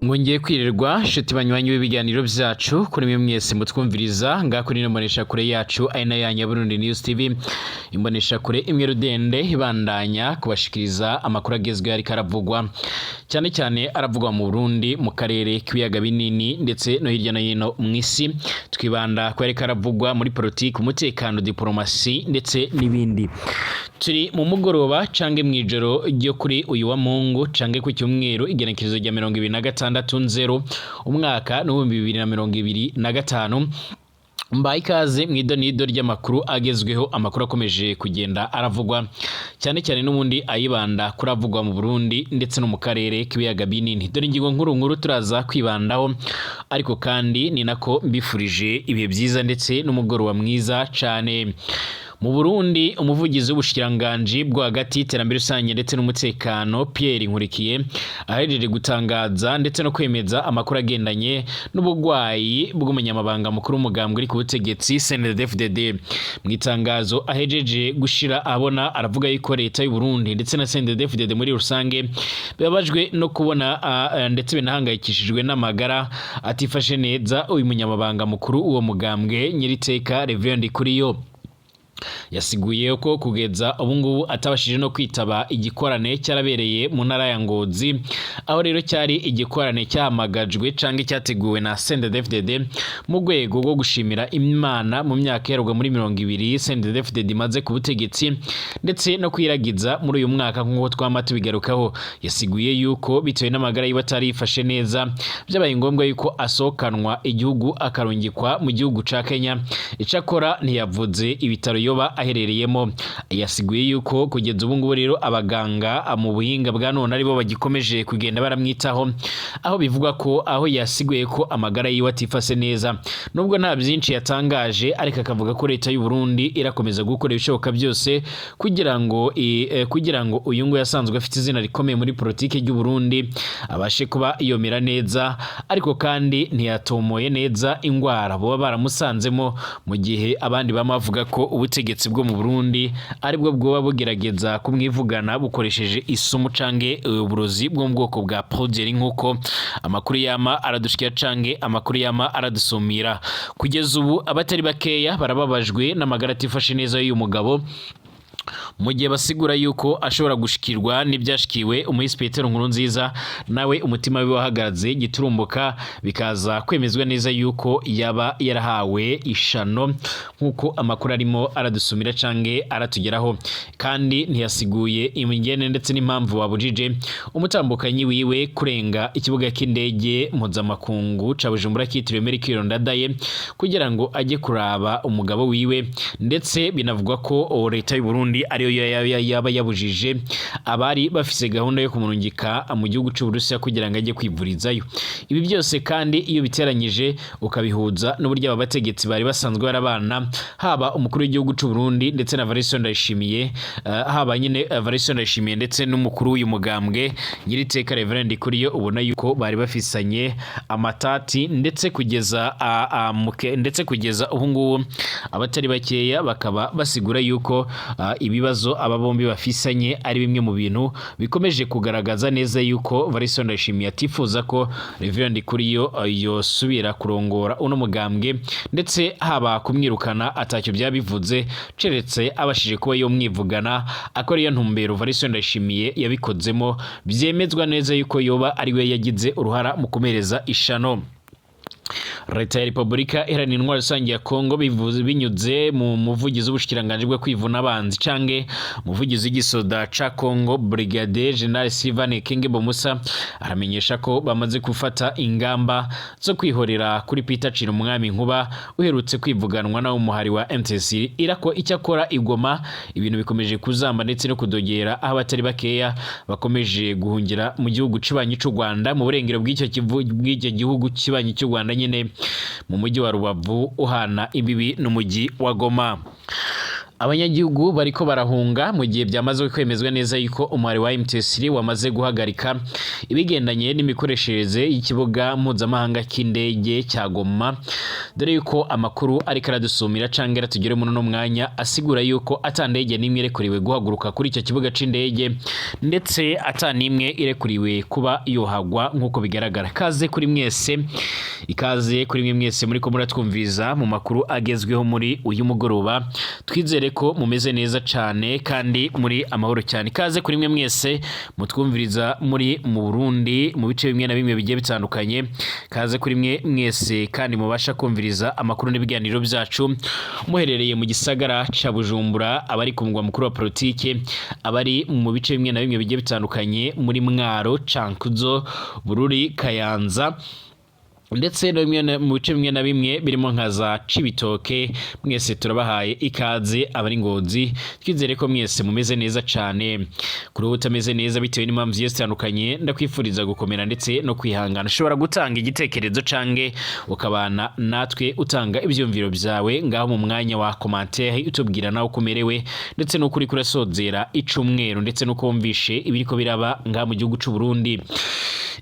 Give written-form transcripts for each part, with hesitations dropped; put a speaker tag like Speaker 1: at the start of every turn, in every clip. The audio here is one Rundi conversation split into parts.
Speaker 1: Mwongeye kwirirwa nshuti banywanyi b'ibiganiro byacu, kuri mwe mwese mutwumviriza ngaha kuri ino mboneshakure yacu, ari nayo ya Nyaburundi News TV, imboneshakure imwe rudende ibandanya kubashikiriza amakuru agezweho ariko aravugwa cyane cyane aravugwa mu Burundi, mu karere k'ibiyaga binini, ndetse no hirya no hino mu isi. Twibanda ku yariko aravugwa muri politiki, umutekano, diplomasi ndetse n'ibindi. Turi mu mugoroba cange mw'ijoro ryo kuri uyu wa Mungu cange ku cyumweru, igenekerezo rya 26/0 umwaka n'2025. Mbaye ikaze mu idonido ry'amakuru agezweho, amakuru akomeje kugenda aravugwa cyane cyane n'ubundi ayibanda kuri avugwa mu Burundi ndetse no mu karere k'ibiyaga binini. Dore ingingo nkuru nkuru turaza kwibandaho, ariko kandi ni nako mbifurije ibihe byiza ndetse n'umugoroba mwiza cyane. Mu Burundi, umuvugizi w'ubushikiranganji bwo hagati, iterambere rusange ndetse n'umutekano, Pierre Nkurikiye, ahejeje gutangaza ndetse no kwemeza amakuru agendanye n'ubugwayi bw'umunyamabanga mukuru w'umugambwe uri ku butegetsi CNDD-FDD. Mu itangazo ahejeje gushira abona, aravuga yuko leta y'u Burundi ndetse na CNDD-FDD muri rusange bibabajwe no kubona ndetse binahangayikishijwe n'amagara atifashe neza uyu munyamabanga mukuru uwo mugambwe, nyiriteka Reverend Ndikuriyo. Yasiguye ko kugeza ubu ngubu atabashije no kwitaba igikorane cyarabereye mu ntara ya Ngozi, aho rero cyari igikorane cyahamagajwe canke cyateguwe na CNDD-FDD mu rwego rwo gushimira Imana mu myaka iheruka muri 20 CNDD-FDD imaze ku butegetsi, ndetse no kwiragiza muri uyu mwaka nk'uko twama tubigarukaho. Yasiguye yuko bitewe n'amagara yiwe atarifashe neza, byabaye ngombwa yuko asohokanwa igihugu akarungikwa mu gihugu ca Kenya. Icakora ntiyavuze ibitaro yoba aherereyemo. Yasiguye yuko kugeza ubu ngubu rero abaganga mu buhinga bwa none aribo bagikomeje kugenda baramwitaho, aho bivugwa ko aho yasiguye ko amagara yiwe atifase neza, nubwo nta byinshi yatangaje, ariko akavuga ko leta y'u Burundi irakomeza gukora ibishoboka byose kugira ngo uyu nguyu asanzwe afite izina rikomeye muri politiki ry'u Burundi abashe kuba yomera neza. Ariko kandi ntiyatomoye neza ingwara boba baramusanzemo, mu gihe abandi bama bavuga ko ubutegetsi bwo mu Burundi aribwo bwoba bugerageza kumwivugana bukoresheje isumu cange uburozi bwo mu bwoko bwa Progeri, nk'uko amakuru yama aradushikira cange amakuru yama aradusumira. Kugeza ubu abatari bakeya barababajwe n'amagara atifashe neza y'uyu mugabo, mu gihe basigura yuko ashobora gushikirwa n'ibyashikiwe umuhisi Petero Nkurunziza, nawe umutima we wahagaze giturumbuka, bikaza kwemezwa neza yuko yaba yarahawe ishano, nk'uko amakuru arimo aradusumira cange aratugeraho. Kandi ntiyasiguye imigene ndetse n'impamvu wabujije umutambukanyi wiwe kurenga ikibuga cy'indege mpuzamakungu ca Bujumbura kitiriwe Melchior Ndadaye kugira ngo ajye kuraba umugabo wiwe. Ndetse binavugwa ko leta y'u Burundi ariyo yaba yabujije abari bafise gahunda yo kumurungika mu gihugu cy'u Burusiya kugira ngo ajye kwivurizayo. Ibi byose kandi iyo biteranyije ukabihuza n'uburyo aba bategetsi bari basanzwe barabana, haba umukuru w'igihugu cy'u Burundi ndetse na Evariste Ndayishimiye, haba nyine Evariste Ndayishimiye ndetse n'umukuru w'uyu mugambwe nyiriteka Reverend Ndikuriyo, ubona yuko bari bafisanye amatati, ndetse kugeza ubu ngubu abatari bakeya bakaba basigura yuko ibibazo aba bombi bafisanye ari bimwe mu bintu bikomeje kugaragaza neza yuko Evariste Ndayishimiye atifuza ko Reverend Ndikuriyo yosubira kurongora uno mugambwe, ndetse haba kumwirukana atacyo byaba bivuze ceretse abashije kuba yomwivugana, akora iyo ntumbero Evariste Ndayishimiye yabikozemo, byemezwa neza yuko yoba ari we yagize uruhara mu kumereza ishano. Leta ya Repubulika Iharanira Intwaro Rusange ya Kongo, bivuze binyuze mu muvugizi w'ubushikiranganji bwo kwivuna abanzi cange umuvugizi w'igisoda ca Kongo, Brigadier General Sylvain Ekenge Musa, aramenyesha ko bamaze gufata ingamba zo kwihorera kuri Peter Cirimwami Nkuba uherutse kwivuganwa na umuhari wa MTC irako. Icyakora igoma ibintu bikomeje kuzamba ndetse no kudogera, aho abatari bakeya bakomeje guhungira mu gihugu cibanyi c'u Rwanda, mu burengero bw'icyo kivu bw'icyo gihugu kibanyi cy'u Rwanda nyine, mu mujyi wa Rubavu uhana imbibi n'umujyi wa Goma. Abanyagihugu bariko barahunga mu gihe byamaze kwemezwa neza yuko umuhari wa M23 wamaze guhagarika ibigendanye n'imikoreshereze y'ikibuga mpuzamahanga cy'indege cya Goma, dore yuko amakuru ariko aradusumira canke aratugere muri uno mwanya asigura yuko ata ndege n'imwe irekuriwe guhaguruka kuri icyo kibuga c'indege, ndetse ata n'imwe irekuriwe kuba yohagwa nk'uko bigaragara. Kaze kuri mwese, ikaze kuri mwe mwese muriko muratwumviriza mu makuru agezweho muri uyu mugoroba. Twizere ko mumeze neza cane kandi muri amahoro cyane. Ikaze kuri mwe mwese mutwumviriza muri mu Burundi mu bice bimwe na bimwe bigiye bitandukanye. Kaze kuri mwe mwese kandi mubasha kumviriza amakuru n'ibiganiro byacu muherereye mu gisagara ca Bujumbura, abari ku mugwa mukuru wa politike, abari mu bice bimwe na bimwe bigiye bitandukanye muri Mwaro, Cankuzo, Bururi, Kayanza, ndetse no bimwe mu bice bimwe na bimwe birimo nka za Cibitoke. Mwese turabahaye ikaze. Abari Ngozi, twizere ko mwese mumeze neza cane. Kuri ubu utameze neza bitewe n'impamvu zigiye zitandukanye, ndakwifuriza gukomera ndetse no kwihangana. Ushobora gutanga igitekerezo canke ukabana natwe utanga ivyumviro vyawe ngaho mu mwanya wa commentaire, utubwira nawe uko umerewe ndetse n'uko uriko urasozera icumweru, ndetse n'uko wumvishe ibiriko biraba ngaha mu gihugu c'u Burundi.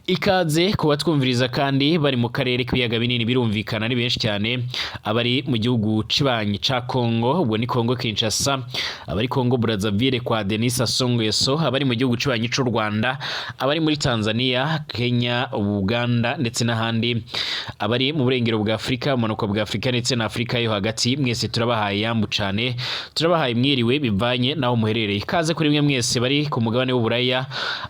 Speaker 1: Ikaze ku batwumviriza kandi bari mu karere k'ibiyaga binini, birumvikana ari benshi cyane: abari mu gihugu cibanyi ca Congo, ubwo ni Congo Kinshasa, abari Congo Brazzaville kwa Denis Sassou Nguesso, abari mu gihugu cibanyi c'u Rwanda, abari muri Tanzania, Kenya, Uganda ndetse n'ahandi, abari mu burengero bwa Afurika, ubumanuko bwa Afurika ndetse na Afurika yo hagati. Mwese turabahaye yambu cane, turabahaye mwiriwe bivanye naho muherereye. Ikaze kuri mwe mwese bari ku mugabane w'Uburaya,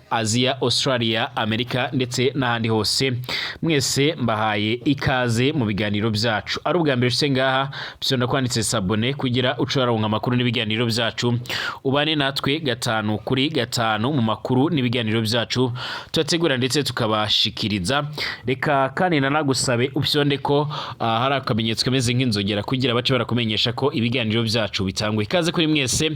Speaker 1: Aziya, Australia, Amerika ndetse n'ahandi hose. Mwese mbahaye ikaze mu biganiro byacu. Ari ubwa mbere ushitse ngaha, byonda kwanditse s'abonner kugira uce uraronka amakuru n'ibiganiro byacu, ubane natwe gatanu kuri gatanu mu makuru n'ibiganiro byacu tubategura ndetse tukabashikiriza. Reka kandi nanagusabe upyonde ko hari akamenyetso kameze nk'inzogera kugira bace barakumenyesha ko ibiganiro byacu bitangwe. Ikaze kuri mwese.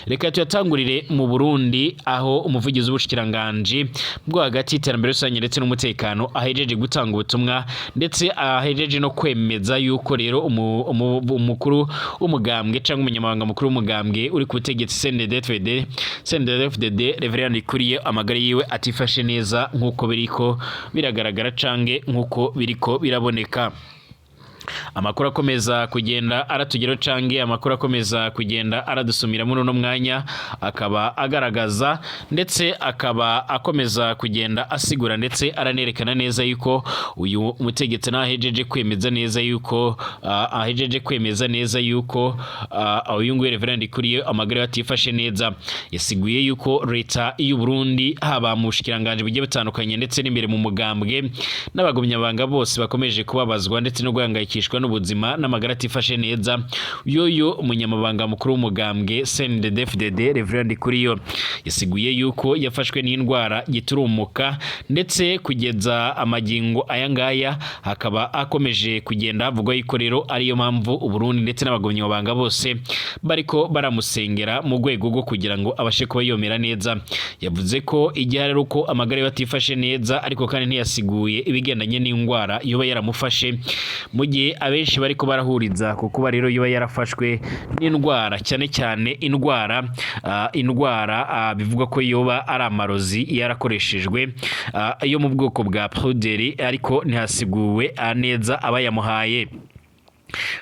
Speaker 1: Reka tuyatangurire mu Burundi, aho umuvugizi w'ubushikiranganji bwo hagati, iterambere rusange ndetse n'umutekano ahejeje gutanga ubutumwa, ndetse ahejeje no kwemeza yuko rero umukuru w'umugambwe cyangwa umunyamabanga mukuru w'umugambwe uri ku butegetsi CNDD-FDD, Reverend Ndikuriye, amagara yiwe atifashe neza nk'uko biriko biragaragara canke nk'uko biriko biraboneka. Amakuru akomeza kugenda aratugeraho canke amakuru akomeza kugenda aradusumira muri uno mwanya akaba agaragaza ndetse akaba akomeza kugenda asigura ndetse aranerekana neza yuko uyu mutegetsi nawe ahejeje kwemeza neza yuko uyu nguyu Reverend Ndikuriye amagara atifashe neza. Yasiguye yuko leta y'u Burundi, haba mu bushikiranganji bugiye butandukanye ndetse n'imbere mu mugambwe n'abagumyabanga bose, bakomeje kubabazwa ndetse no guhangayikishwa n'ubuzima n'amagara atifashe neza yoyo umunyamabanga mukuru w'umugambwe CNDD-FDD, Reverend Ndikuriyo. Yasiguye yuko yafashwe n'indwara giturumuka, ndetse kugeza amagingo aya ngaya hakaba akomeje kugenda havugwa yuko rero ariyo mpamvu Uburundi ndetse n'abagumyabanga bose bariko baramusengera mu rwego rwo kugira ngo abashe kuba yomera neza. Yavuze ko igihe ari uko amagara ye atifashe neza, ariko kandi ntiyasiguye ibigendanye n'indwara yoba yaramufashe, mu gihe abenshi bariko barahuriza ku kuba rero yoba yarafashwe n'indwara, cyane cyane indwara bivugwa ko yoba ari amarozi yarakoreshejwe yo mu bwoko bwa poudre, ariko ntihasiguwe neza abayamuhaye.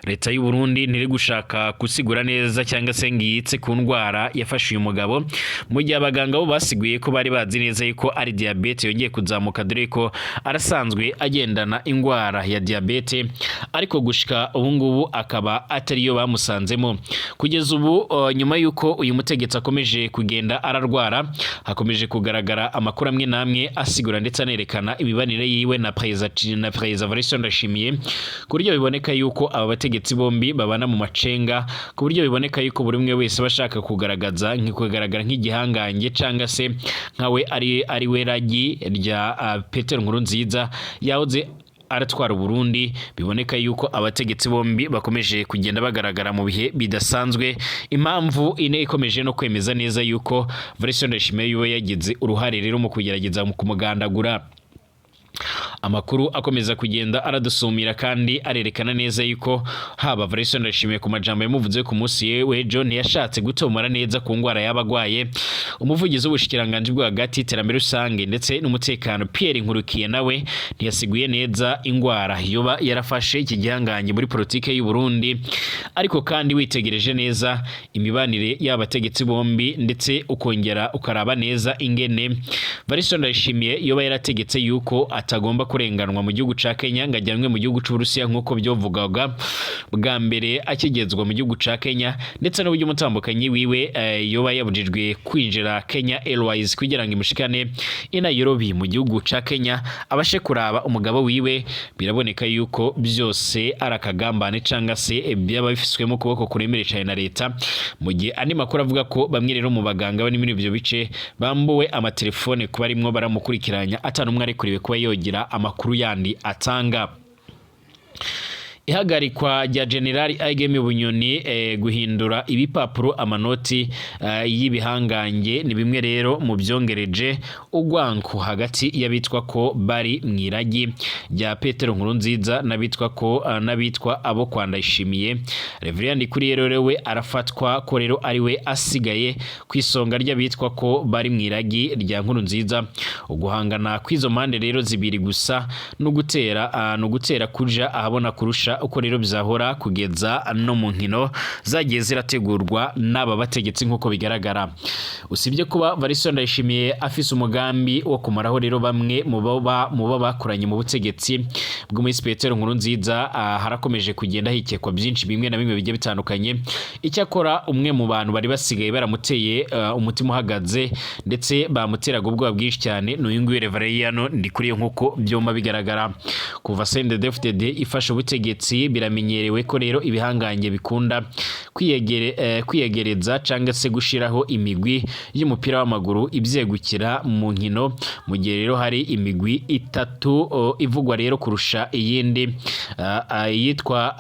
Speaker 1: Leta y'u Burundi ntiri gushaka gusigura neza cyangwa se ngo yitse ku ndwara yafashe uyu mugabo, mu gihe abaganga bo basiguye ko bari bazi neza yuko ari diyabete yongeye kuzamuka, dore ko arasanzwe agendana indwara ya diyabete, ariko gushika ubu ngubu akaba atariyo bamusanzemo. Kugeza ubu nyuma y'uko uyu mutegetsi akomeje kugenda ararwara, hakomeje kugaragara amakuru amwe n'amwe asigura ndetse anerekana imibanire yiwe na perezida Evariste Ndayishimiye, ku buryo biboneka yuko aba bategetsi bombi babana mu macenga, ku buryo biboneka yuko buri umwe wese aba ashaka kugaragara nk'igihangange cyangwa se nkawe ari we ragi rya Petero Nkurunziza yahoze aratwara Burundi. Biboneka yuko abategetsi bombi bakomeje kugenda bagaragara mu bihe bidasanzwe, impamvu ine ikomeje no kwemeza neza yuko Evariste Ndayishimiye yiwe yagize uruhare rero mu kugerageza mu kumugandagura. Amakuru akomeza kugenda aradusumira kandi arerekana neza yuko haba Varisto Ndayishimiye, ku majambo yamuvuze ku munsi w'ejo, ntiyashatse gutomora neza ku ngwara y'abagwaye. Umuvugizi w'ubushikiranganji bwo hagati, iterambere rusange ndetse n'umutekano, Pierre Nkurukiye, nawe ntiyasiguye neza ingwara yoba yarafashe iki gihangange muri politike y'u Burundi. Ariko kandi witegereje neza imibanire y'abategetsi bombi, ndetse ukongera ukaraba neza ingene Varisto Ndayishimiye yoba yarategetse yuko atagomba kurenganwa mu gihugu ca Kenya ngo ajyanwe mu gihugu c'Uburusiya nk'uko byovugaga bwa mbere akigezwa mu gihugu ca Kenya, ndetse n'uburyo umutambukanyi wiwe yoba yabujijwe kwinjira Kenya Airways kugira ngo imushikane i Nairobi mu gihugu ca Kenya abashe kuraba umugabo wiwe, biraboneka yuko byose ari akagambane canga se byaba bifiswemo ukuboko kuremereye cyane na leta. Mu gihe andi makuru avuga ko bamwe rero mu baganga bari muri ibyo bice bambuwe amatelefone kuba arimwo baramukurikiranya, atanumwe arekuriwe kuba yogira amakuru yandi atanga. Ihagarikwa rya Generali Aigeme Bunyoni, guhindura ibipapuro amanoti y'ibihangange ni bimwe rero mu byongereje urwanko hagati y'abitwa ko bari mu iragi rya Petero Nkurunziza n'abitwa ko n'abitwa abo kwa Ndayishimiye. Reverend Ndikuriye rero we arafatwa ko rero ari we asigaye ku isonga ry'abitwa ko bari mu iragi rya Nkurunziza. Uguhangana kw'izo mpande rero zibiri gusa no gutera kuja ahabona kurusha uko rero bizahora, kugeza no mu nkino zagiye zirategurwa n'aba bategetsi nk'uko bigaragara. Usibye kuba Varisto Ndayishimiye afise umugambi wo kumaraho rero bamwe mu bo bakoranye mu butegetsi bw'umuhisi Petero Nkurunziza, harakomeje kugenda hikekwa byinshi bimwe na bimwe bigiye bitandukanye. Icyakora umwe mu bantu bari basigaye baramuteye umutima uhagaze ndetse bamuteraga ubwoba bwinshi cyane ni uyu nguyu Reveriyano Ndikuriye, nk'uko byoma bigaragara. Kuva CNDD-FDD ifashe ubutegetsi, biramenyerewe ko rero ibihangange bikunda kwiyegereza cyangwa se gushiraho imigwi y'umupira w'amaguru ibyegukira mu nkino. Mu gihe rero hari imigwi itatu ivugwa rero kurusha iyindi, iyitwa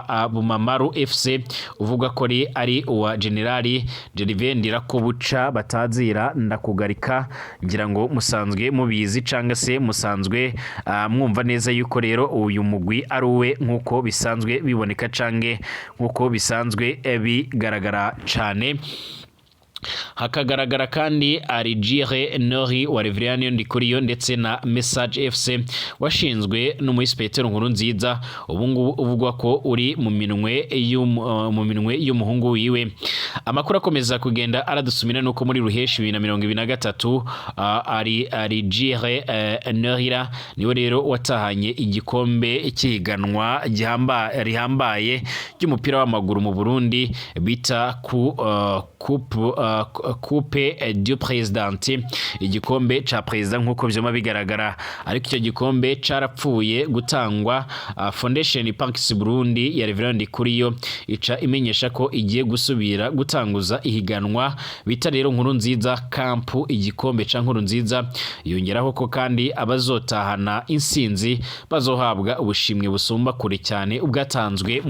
Speaker 1: Abumamaru FC uvuga ko ari uwa Generali Gervais Ndirakobuca batazira Ndakugarika, ngira ngo musanzwe mubizi cyangwa se musanzwe mwumva neza yuko rero uyu mugwi ari uwe, nk'uko bisanzwe biboneka canke nk'uko bisanzwe bigaragara cane. Hakagaragara kandi Arigire Nori wa Reverien Ndikuriyo ndetse na Message FC washinzwe n'umuhisi Petero Nkurunziza, ubu ngubu uvugwa ko uri mu minwe y'umuhungu wiwe. Amakuru akomeza kugenda aradusumira nuko muri Ruheshi 2023 ari Arigire Norira niwe rero watahanye igikombe cy'ihiganwa rihambaye ry'umupira w'amaguru mu Burundi bita ku Coupe du Président, igikombe ca president nk'uko vyoma bigaragara. Ariko icyo gikombe carapfuye gutangwa, Fondation Pax Burundi ya Reverend Ndikuriyo ica imenyesha ko igiye gusubira gutanguza ihiganwa bita rero Nkurunziza Cup, igikombe ca Nkurunziza. Yongeraho ko kandi abazotahana insinzi bazohabwa ubushimwe busumba kure cyane ubwatanzwe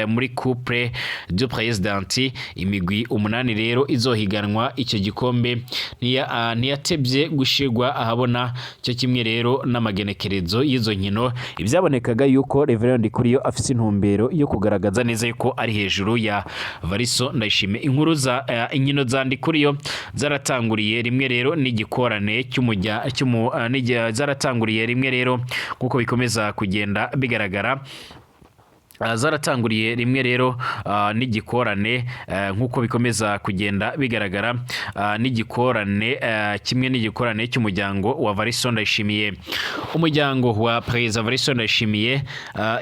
Speaker 1: muri Coupe du Président. Imigwi 8 rero izohiganwa icyo gikombe ntiyatebye gushirwa ahabona, cyo kimwe rero n'amagenekerezo y'izo nkino. Ibyabonekaga yuko Reverend Ndikuriyo afise intumbero yo kugaragaza neza yuko ari hejuru ya Variso Ndayishimiye. Inkuru za inkino za Ndikuriyo zaratanguriye rimwe rero n'igikorane cy'umujya cy'umu zaratanguriye rimwe rero, nkuko bikomeza kugenda bigaragara. Zaratanguriye rimwe rero n'igikorane, nk'uko bikomeza kugenda bigaragara, n'igikorane kimwe n'igikorane cy'umuryango wa Variso Ndayishimiye. Umuryango wa Perezida Variso Ndayishimiye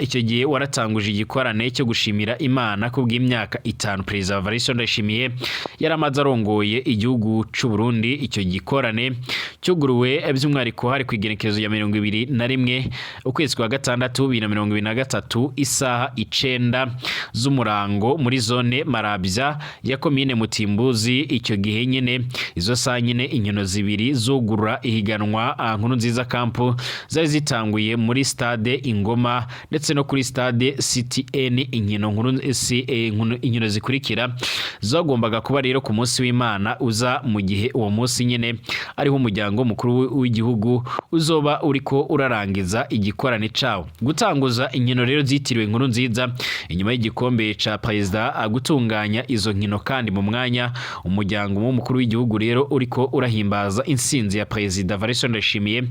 Speaker 1: icyo gihe waratanguje igikorane cyo gushimira Imana ku bw'imyaka 5 Perezida Variso Ndayishimiye yaramaze arongoye igihugu c'u Burundi. Icyo gikorane cyuguruwe by'umwihariko hari ku igenekerezo rya 21 ukwezi kwa gatandatu 2023, isaha 9 z'umurango, muri zone Marabya ya komine Mutimbuzi. Icyo gihe nyine, izo saa nyine, inkino zibiri zugurura ihiganwa Nkurunziza Cup zari zitanguye muri stade Ingoma ndetse no kuri stade CTN. Inkino nkuru si, inkino zikurikira zagombaga kuba rero ku munsi w'Imana uza, mu gihe uwo munsi nyine ariho umuryango umuryango mukuru w'igihugu uzoba uriko urarangiza igikorane cawo. Gutanguza inkino rero zitiriwe Nkurunziza inyuma y'igikombe ca perezida, gutunganya izo nkino kandi mu mwanya umuryango w'umukuru w'igihugu rero uriko urahimbaza insinzi ya perezida Evariste Ndayishimiye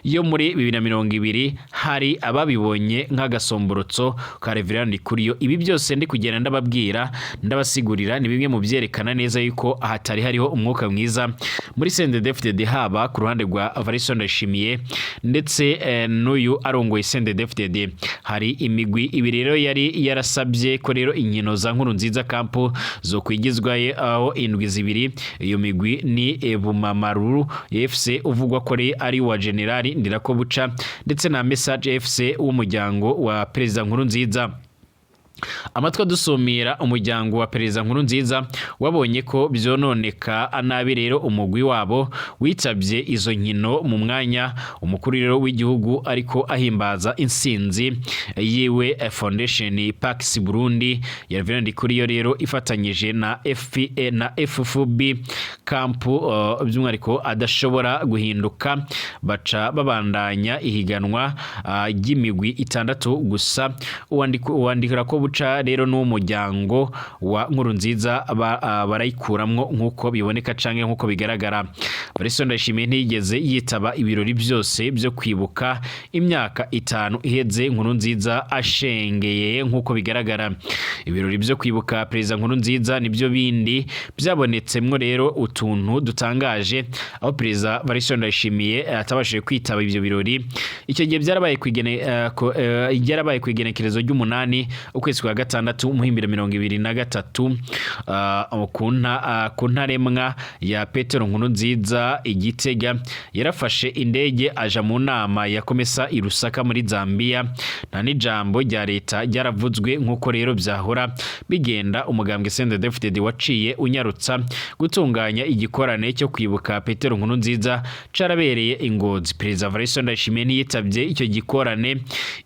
Speaker 1: yo muri 2020, hari ababibonye nk'agasomborotso ka Reverend Ndikuriyo. Ibi byose ndi kugenda ndababwira, ndabasigurira, ni bimwe mu byerekana neza yuko ahatari hariho umwuka mwiza muri CNDD-FDD, haba ku ruhande rwa Evariste Ndayishimiye ndetse n'uyu arongoye CNDD-FDD. Hari imigwi ibiri rero yari yarasabye ko rero inkino za Nkurunziza Cup zo kwigizwa aho indwi 2. Iyo migwi ni Bumamuru FC uvugwa ko ari wa General Ndirakobuca ndetse na Message FC w'umuryango wa Perezida Nkurunziza. Amatwi adusumira, umuryango wa Perezida Nkurunziza wabonye ko byononeka nabi rero umugwi wabo witabye izo nkino mu mwanya umukuru rero w'igihugu ariko ahimbaza insinzi yiwe. Fondation Pax Burundi ya Reverend Ndikuriyo rero ifatanyije na FPA na FFB Cup, by'umwihariko adashobora guhinduka, baca babandanya ihiganwa ry'imigwi 6 gusa. Uwandikira ko buca rero n'umuryango wa Nkurunziza barayikuramwo nk'uko biboneka canke nk'uko bigaragara. Evariste Ndayishimiye ntiyigeze yitaba ibirori byose byo kwibuka imyaka 5 iheze Nkurunziza ashengeye nk'uko bigaragara. Ibirori byo kwibuka Perezida Nkurunziza nibyo bindi byabonetsemwo rero utuntu dutangaje, aho Perezida Evariste Ndayishimiye atabashije kwitaba ivyo birori. Icyo gihe byarabaye ku igenekerezo ry'8 ukwezi kwa gatandatu muhimbira 2023, ku ntaremwa ya Petero Nkurunziza i Gitega. Yarafashe indege aja mu nama ya COMESA i Lusaka muri Zambia. Nta n'ijambo rya leta ryaravuzwe nk'uko rero byahora bigenda. Umugambwe CNDD-FDD waciye unyarutsa gutunganya igikorane cyo kwibuka Petero Nkurunziza carabereye i Ngozi. Perezida Evariste Ndayishimiye ntiyitabye icyo gikorane.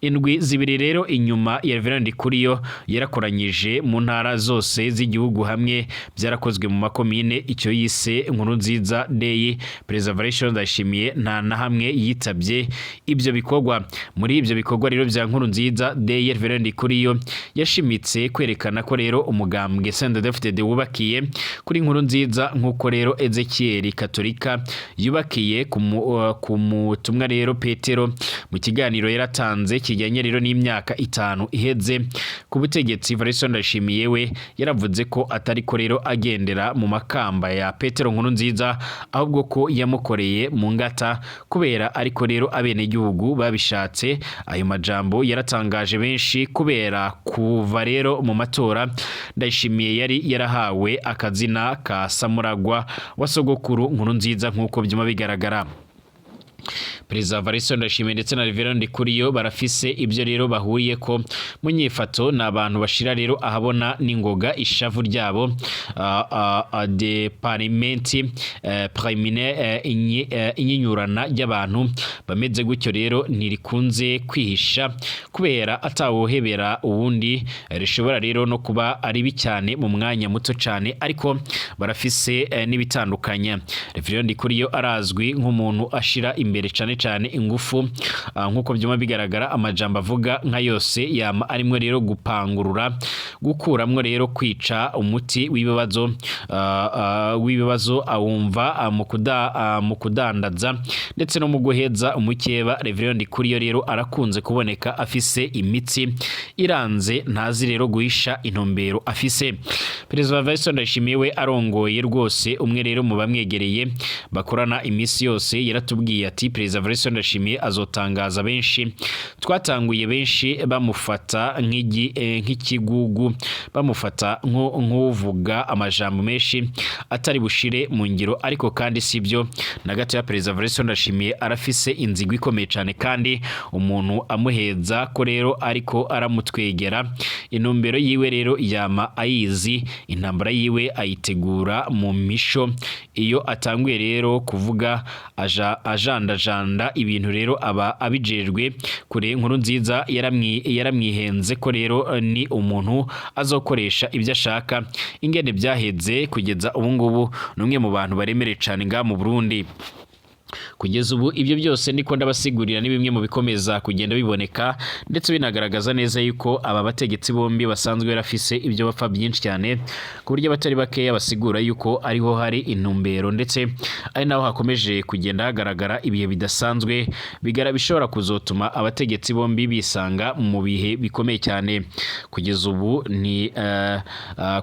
Speaker 1: Indwi 2 rero inyuma ya Reverend Ndikuriyo yarakoranyije mu ntara zose z'igihugu, hamwe byarakozwe mu makomine, icyo yise Nkurunziza Day. Perezida Evariste Ndayishimiye nta na hamwe yitabye ibyo bikorwa. Muri ibyo bikorwa rero bya Nkurunziza Day, Reverend Ndikuriyo yashimitse kwerekana ko rero umugambwe CNDD-FDD wubakiye kuri Nkurunziza, nk'uko rero Ezekiel Katolika yubakiye ku mutumwa rero Petero. Mu kiganiro yaratanze kijyanye rero n'imyaka 5 iheze ku butegetsi, Evariste Ndayishimiye we yaravuze ko atari ko rero agendera mu makamba ya Petero Nkurunziza, ahubwo ko yamukoreye mu ngata kubera ariko rero abenegihugu babishatse. Ayo majambo yaratangaje benshi, kubera kuva rero mu matora Ndayishimiye yari yarahawe akazina ka Samuragwa wa sogokuru Nkurunziza nk'uko byuma bigaragara. Perezida Evariste Ndayishimiye ndetse na Reverend Ndikuriyo barafise ibyo rero bahuriye ko mu nyifato. Ni abantu bashira rero ahabona n'ingoga ishavu ryabo. De parimenti primine inyinyurana ry'abantu bameze gutyo rero ntirikunze kwihisha, kubera atawohebera uwundi. Rishobora rero no kuba ari bi cyane mu mwanya muto cyane, ariko barafise n'ibitandukanya. Reverend Ndikuriyo arazwi nk'umuntu ashira imbere cyane cyane ingufu, nk'uko byuma bigaragara. Amajambo avuga nka yose yama arimwo rero gupangurura, gukuramwo rero kwica umuti w'ibibazo awumva mu kudandaza ndetse no mu guheza umukeba. Reverend Ndikuriyo rero arakunze kuboneka afise imitsi iranze, ntazi rero guhisha intumbero afise. Perezida Evariste Ndayishimiye we arongoye rwose. Umwe rero mu bamwegereye bakorana iminsi yose yaratubwiye ati: "Perezida Evariste Ndayishimiye azotangaza benshi. Twatanguye benshi bamufata nk'ikigugu, bamufata nk'uvuga amajambo menshi atari bushire mu ngiro, ariko kandi sibyo na gato ya Perezida Evariste Ndayishimiye arafise inzigo ikomeye cyane, kandi umuntu amuheza ko rero ariko aramutwegera. Intumbero yiwe rero yama ayizi, intambara yiwe ayitegura mu misho. Iyo atanguye rero kuvuga aja ajandajanda ibintu rero aba abijejwe kure. Nkurunziza yaramwihenze ko rero ni umuntu azokoresha ibyo ashaka. Ingene byaheze kugeza ubu ngubu, ni umwe mu bantu baremereye cyane ngaha mu Burundi." Kugeza ubu ibyo byose niko ndabasigurira ni bimwe mu bikomeza kugenda biboneka, ndetse binagaragaza neza yuko aba bategetsi bombi basanzwe barafise ibyo bapfa byinshi cyane, ku buryo abatari bakeya basigura yuko ariho hari intumbero, ndetse ari naho hakomeje kugenda hagaragara ibihe bidasanzwe bishobora kuzotuma abategetsi bombi bisanga mu bihe bikomeye cyane. Kugeza ubu ni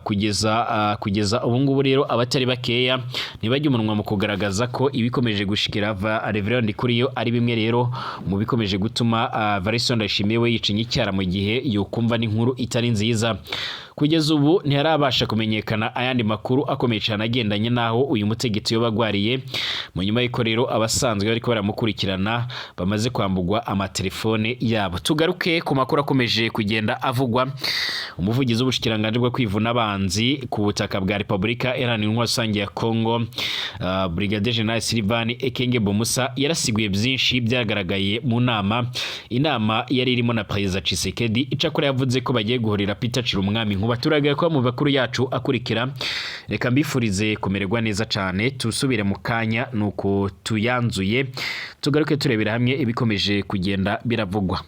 Speaker 1: kugeza ubu ngubu rero, abatari bakeya ntibajya umunwa mu kugaragaza ko ibikomeje gushikira Reverend Ndikuriyo ari bimwe rero mu bikomeje gutuma Evariste Ndayishimiye we yicinya icyara mu gihe yokumva n'inkuru itari nziza. Kugeza ubu ntiharabasha kumenyekana ayandi makuru akomeye cyane agendanye n'aho uyu mutegetsi yoba agwariye, mu nyuma y'uko rero abasanzwe bariko baramukurikirana bamaze kwambugwa amatelefone yabo. Tugaruke ku makuru akomeje kugenda avugwa. Umuvugizi w'ubushikiranganji bwo kwivuna abanzi ku butaka bwa Repubulika Iharanira Intwaro Rusange ya Congo, Brigadier General Sylvain Ekenge Bomusa, yarasiguye byinshi byagaragaye mu nama, inama yari irimo na Perezida Tshisekedi. Icakora yavuze ko bagiye guhorera Peter Cirumwami nkuba. Turagaye ko mu makuru yacu akurikira. Reka mbifurize kumererwa neza cyane, tusubire mu kanya nuko tuyanzuye, tugaruke turebera hamwe ibikomeje kugenda biravugwa.